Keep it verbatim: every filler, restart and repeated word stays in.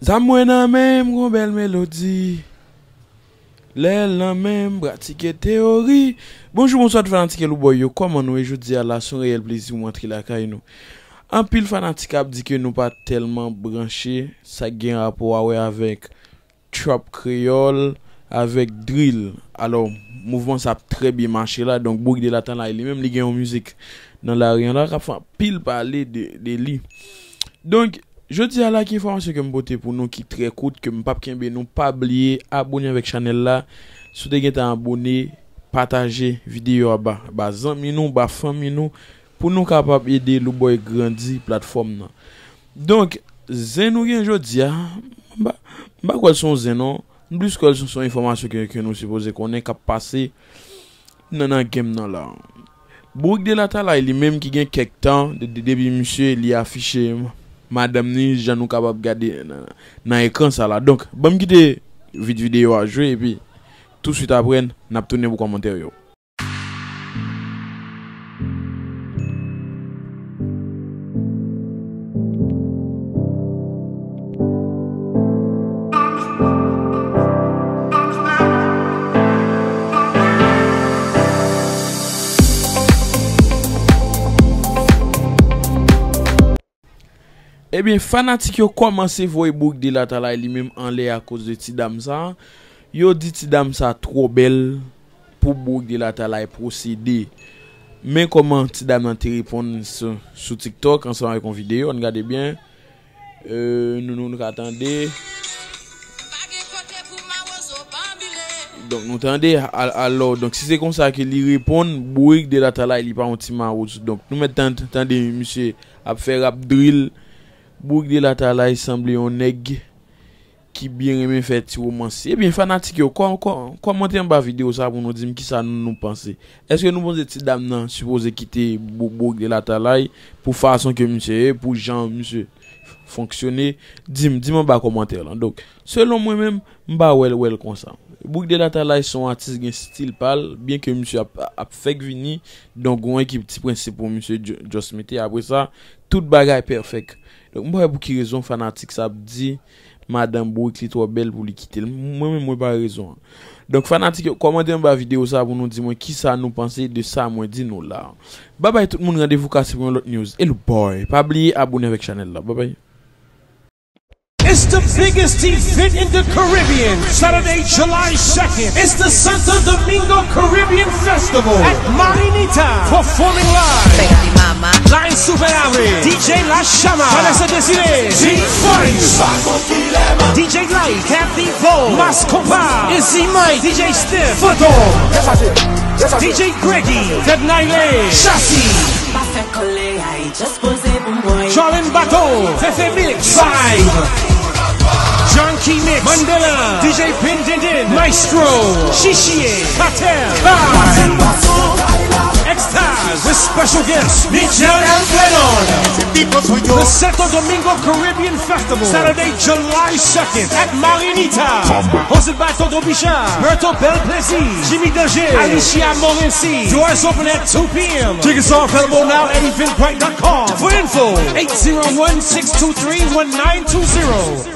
Zam mwen nan men m, gon bèl melodi. Lè l nan men m, pratike teyori. Bonjou, bonswa, tout fanatik Elouboy yo. Kòman nou ye jodi a la? Se yon reyèl plezi pou mwen antre lakay nou. Anpil fanatik ap di ke nou pa tèlman branche sa k gen rapò a wè avèk trap kreyòl, avèk drill. Alò, mouvman sa ap trè byen mache la. Donk, Bourik de Latalay li menm, li gen yon mizik nan lari an la k ap fè anpil pale de, de li. Donk, jodi a la, ki enfòmasyon ke m pote pou nou ki trè kout, ke m p ap kenbe nou, pa bliye abòne avèk chanèl la. Si w te gentan abòne, pataje videyo a ba, ba zanmi nou, ba fanmi nou, pou nou kapab ede Elouboy grandi platfòm nan. Donk, zen nou gen jodi a, m pa, m pa kwè l se yon zen non. M plis kwè l se, se yon enfòmasyon ke, ke nou sipoze konnen k ap pase nan, nan game nan la. Bourik de Latalay li menm ki gen kèk tan de, de, depi misye li afiche madanm ni jan nou kapab gade nan, nan ekran sa la. Donk, ban m kite vit videyo a jwe epi touswit apre n ap tounen pou kòmantè yo. Ebyen, fanatik yo kòmanse voye Bourik de Latalay li menm anlè akoz de ti dam sa. Yo di ti dam sa twò bèl pou Bourik de Latalay posede. Men kòman ti dam nan te reponn sou, sou TikTok ansanm avèk yon videyo, ann gade byen. Euh, nou, nou, nou ka tande. Donk, nou tande, al-, alò, donk, si se konsa ke li reponn, Bourik de Latalay, li pa yon ti mawozo. Donk, nou mèt tan-, tande misye ap fè rap drill. Bourik de Latalay sanble yon nèg ki byen renmen fè ti womansi. Ebyen, fanatik yo, kò-, kò-, kòmante anba videyo sa pou nou di m kisa nou, nou panse. Èske nou panse ti dam nan sipoze kite Bou-, Bourik de Latalay pou fason ke misye ye, pou jan misye fonksyone? Di m, di m anba kòmantè lan. Donk, selon mwen menm, m pa wè l, wè l konsa. Bourik de Latalay se yon atis gen stil pa l, byen ke misye ap, ap fèk vini, donk gon ekip ti prensip pou misye ju-, just mete. Apre sa, tout bagay pèfèk. Donk, m pa wè pou ki rezon fanatik sa ap di madanm Bourik li twò bèl pou li kite l. Mwen menm, mwen pa wè rezon an. Donk, fanatik yo, kòmante anba videyo sa pou nou di mwen kisa nou panse de sa mwen di nou la. Babay tout moun, randevou kase pou yon lòt news. Elouboy, pa bliye abòne avèk chanèl la. Babay. It's the biggest event in the Caribbean. Saturday, July second. It's the Santo Domingo Caribbean Festival at Marinita. Performing live, Giant Super Larry, D J La Chama, Vanessa Desiré, T Funny, D J Light, Kathy Bo, Mas Compas, Izzy Mike, D J Stiff, Phantom, D J Greggy, Ted Nile, Chassis, Charlene Bateau, Fefe Mix, Vibe, John Key Mix, Mandela, D J Pin Din Din, Maestro, Shishie, Kartel, Kai, Extaz, with special guest, Michel and Flenon. The Santo Domingo Caribbean Festival, Saturday, July second, at Marinita. Hosted by Toto Bichard, Berto Bel Plaisir, Jimmy Danger, Alicia Morency. Doors open at two p.m. Tickets are available now at eventbrite dot com. For info, eight zero one, six two three, one nine two zero.